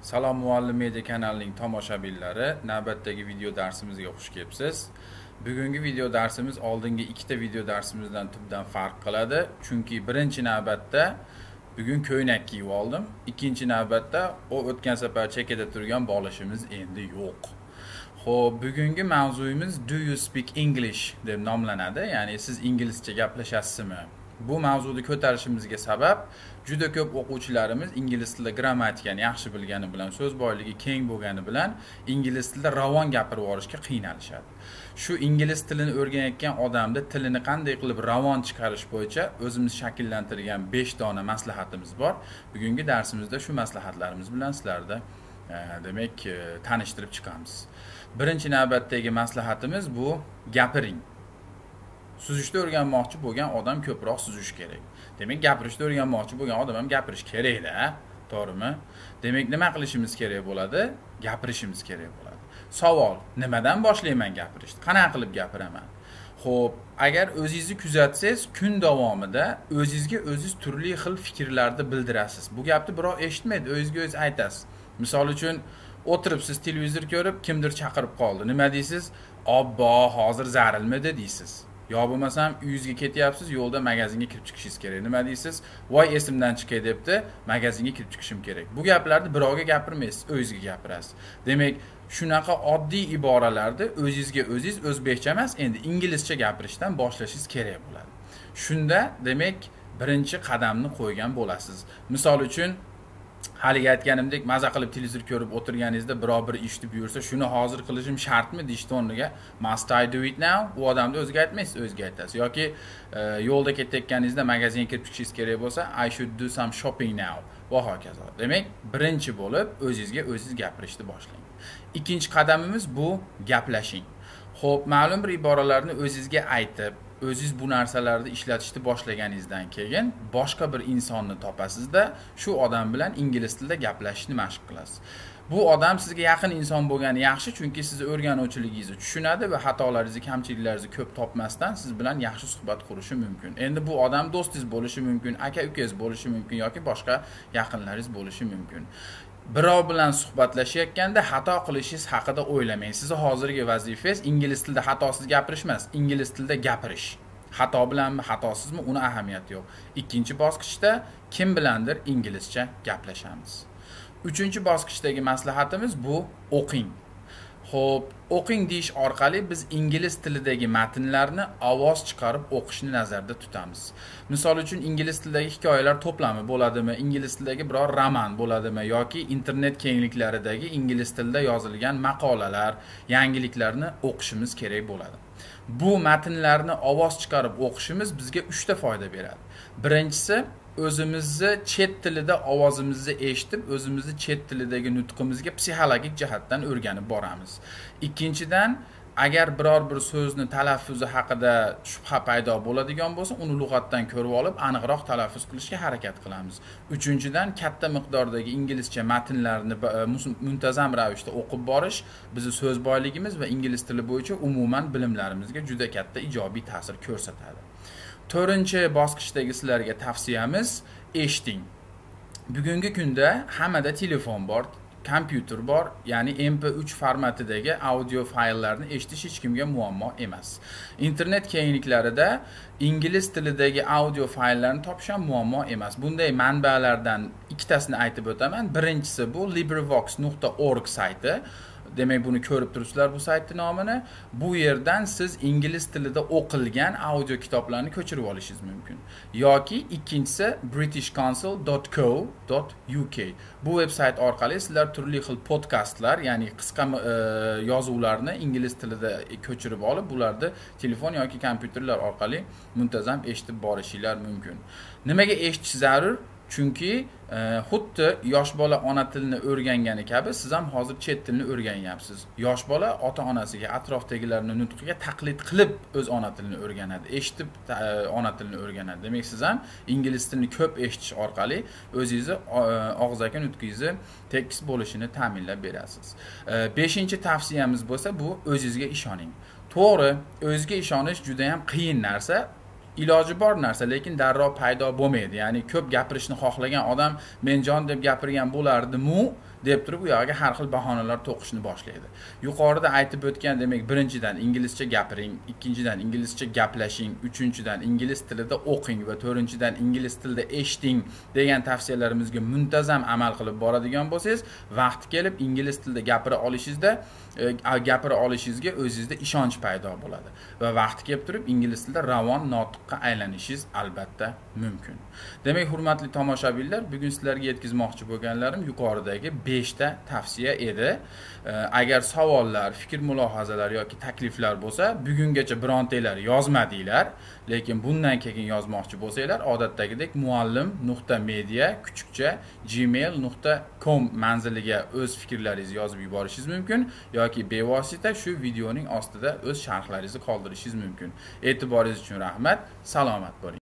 Salom Muallim Media kanalining tomoshabinlari, navbatdagi video darsimizga xush kelibsiz. Bugungi video darsimiz oldingi ikkita video darsimizdan tubdan farq qiladi. Chunki birinchi navbatda bugun ko'ynak kiyib oldim. Ikkinchi navbatda o o'tgan safar chekada turgan bolishimiz endi yo'q. Xo'p, bugungi mavzuyimiz Do you speak English deb nomlanadi. Ya'ni siz inglizcha gaplashasizmi? Bu mavzuni ko'tarishimizga sabab juda ko'p o'quvchilarimiz ingliz tilida grammatikani yaxshi bilgani bilan, so'z boyligi keng bo'lgani bilan ingliz tilida ravon gapirib yuborishga qiynalishadi. Shu ingliz tilini o'rganayotgan odamda tilini qanday qilib ravon chiqarish bo'yicha o'zimiz shakllantirgan 5 dona maslahatimiz bor. Bugungi darsimizda shu maslahatlarimiz bilan sizlarni demak tanishtirib chiqamiz. Birinchi navbatdagi maslahatimiz bu gapiring. Suzishni o'rganmoqchi bo'lgan odam ko'proq suzish kerak. Demak, gapirishni o'rganmoqchi bo'lgan odam ham gapirish kerak-da, to'g'rimi? Demak, nima qilishimiz kerak bo'ladi? Gapirishimiz kerak bo'ladi. Savol: nimadan boshlayman gapirishni? Qanaqa qilib gapiraman? Xo'p, agar o'zingizni kuzatsangiz, kun davomida o'zingizga o'zingiz turli xil fikrlarni bildirasiz. Bu gapni birov eshitmaydi, o'zingizga o'zingiz aytasiz. Misol uchun, o'tiribsiz televizor ko'rib, kimdir chaqirib qoldi. Nima deysiz? Obbo, hozir zarilmidi deysiz. Yo bo'lmasam uyingizga ketyapsiz, yo'lda magazinga kirib chiqishingiz kerak. Nima deysiz? Voy, esimdan chiqay debdi, magazinga kirib chiqishim kerak. Bu gaplarni birovga gapirmaysiz, o'zingizga gapirasiz. Demak, shunaqa oddiy iboralarni o'zingizga o'zingiz o'zbekcha emas, endi inglizcha gapirishdan boshlashingiz kerak bo'ladi. Shunda, demak, birinchi qadamni qo'ygan bo'lasiz. Misol uchun, haligi aytganimdek, maza qilib televizor ko'rib o'tirganingizda birov bir ishni buyursa, shuni hozir qilishim shartmi deyishdi o'rniga must I do it now? U odamni o'ziga aytmaysiz, o'ziga aytasiz. Yoki yo'lda ketayotganingizda magazinga kirib chiqishingiz kerak bo'lsa, I should do some shopping now va hokazo. Demak, birinchi bo'lib o'zingizga o'zingiz gapirishni boshlang. Ikkinchi qadamimiz bu gaplashing. Xo'p, ma'lum bir iboralarni o'zingizga aytib, o'zingiz bu narsalarni ishlatishni boshlaganingizdan keyin boshqa bir insonni topasizda, shu odam bilan ingliz tilida gaplashishni mashq qilasiz. Bu odam sizga yaqin inson bo'lgani yaxshi, chunki sizni o'rganuvchiligingizni tushunadi va xatolaringizni, kamchiliklaringizni ko'p topmasdan siz bilan yaxshi suhbat qurishi mumkin. Endi bu odam do'stingiz bo'lishi mumkin, aka-ukangiz bo'lishi mumkin yoki boshqa yaqinlaringiz bo'lishi mumkin. Birov bilan suhbatlashayotganda xato qilishingiz haqida o'ylamang. Sizni hozirgi vazifangiz ingliz tilida xatosiz gapirish emas, ingliz tilida gapirish. Xato bilanmi, xatosizmi, uni ahamiyati yo'q. Ikkinchi bosqichda kim bilandir inglizcha gaplashamiz. Uchinchi bosqichdagi maslahatimiz bu o'qing. Xo'p, o'qing deyish orqali biz ingliz tilidagi matnlarni ovoz chiqarib o'qishni nazarda tutamiz. Misol uchun, ingliz tilidagi hikoyalar to'plami bo'ladimi, ingliz tilidagi biror roman bo'ladimi yoki internet kengliklaridagi ingliz tilida yozilgan maqolalar, yangiliklarni o'qishimiz kerak bo'ladi. Bu matnlarni ovoz chiqarib o'qishimiz bizga 3 ta foyda beradi. Birinchisi, o'zimizni chet tilida ovozimizni eshitib, o'zimizni chet tilidagi nutqimizga psixologik jihatdan o'rganib boramiz. Ikkinchidan, agar biror bir so'zni talaffuzi haqida shubha paydo bo'ladigan bo'lsa, uni lug'atdan ko'rib olib, aniqroq talaffuz qilishga harakat qilamiz. Uchinchidan, katta miqdordagi inglizcha matnlarni muntazam ravishda o'qib borish bizni so'z boyligimiz va ingliz tili bo'yicha umuman bilimlarimizga juda katta ijobiy ta'sir ko'rsatadi. To'rtinchi bosqichdagi sizlarga tavsiyamiz eshiting. Bugungi kunda hammada telefon bor, kompyuter bor, ya'ni MP3 formatidagi audio fayllarni eshitish hech kimga muammo emas. Internet kengliklarida ingliz tilidagi audio fayllarni topish ham muammo emas. Bunday manbalardan ikkitasini aytib o'taman. Birinchisi bu LibriVox.org sayti. Demak, buni ko'rib turibsizlar bu saytning nomini. Bu yerdan siz ingliz tilida o'qilgan audio kitoblarni ko'chirib olishingiz mumkin. Yoki ikkinchisi britishcouncil.co.uk. Bu veb-sayt orqali sizlar turli xil podkastlar, ya'ni qisqa yozuvlarni ingliz tilida ko'chirib olib, bularni telefon yoki kompyuterlar orqali muntazam eshitib borishinglar mumkin. Nimaga eshitish zarur? Chunki xuddi yosh bola ona tilini o'rgangani kabi siz ham hozir chet tilini o'rganyapsiz. Yosh bola ota-onasiga, atrofdagilarning nutqiga taqlid qilib o'z ona tilini o'rganadi, eshitib ona tilini o'rganadi. Demak, siz ham ingliz tilini ko'p eshitish orqali o'zingizni og'zaki nutqingizni tekis bo'lishini ta'minlab berasiz. 5-chi tavsiyamiz bo'lsa bu o'zingizga ishoning. To'g'ri, o'zingizga ishonish juda ham qiyin narsa. iloji bor narsa, lekin darrov paydo bo'lmaydi. Ya'ni ko'p gapirishni xohlagan odam men jon deb gapirgan bo'lardimu deb turib u yog'iga har xil bahonalar to'qishni boshlaydi. Yuqorida aytib o'tgan, demak, birinchidan inglizcha gapiring, ikkinchidan inglizcha gaplashing, uchinchidan ingliz tilida o'qing va to'rtinchidan ingliz tilida eshiting degan tavsiyalarimizga muntazam amal qilib boradigan bo'lsangiz, vaqti kelib ingliz tilida gapira olishingizga o'zingizda ishonch paydo bo'ladi va vaqti kelib turib ingliz tilida ravon notiqqa aylanishingiz albatta mumkin. Demak, hurmatli tomoshabinlar, bugun sizlarga yetkazmoqchi bo'lganlarim yuqoridagi 5 ta tavsiya edi. Agar savollar, fikr mulohazalar yoki takliflar bo'lsa, bugungacha birontanglar yozmadinglar, lekin bundan keyin yozmoqchi bo'lsanglar, odatdagidek muallim.media@gmail.com manziliga o'z fikrlaringizni yozib yuborishingiz mumkin yoki bevosita shu videoning ostida o'z sharhlaringizni qoldirishingiz mumkin. E'tiboringiz uchun rahmat, salomat bo'ling.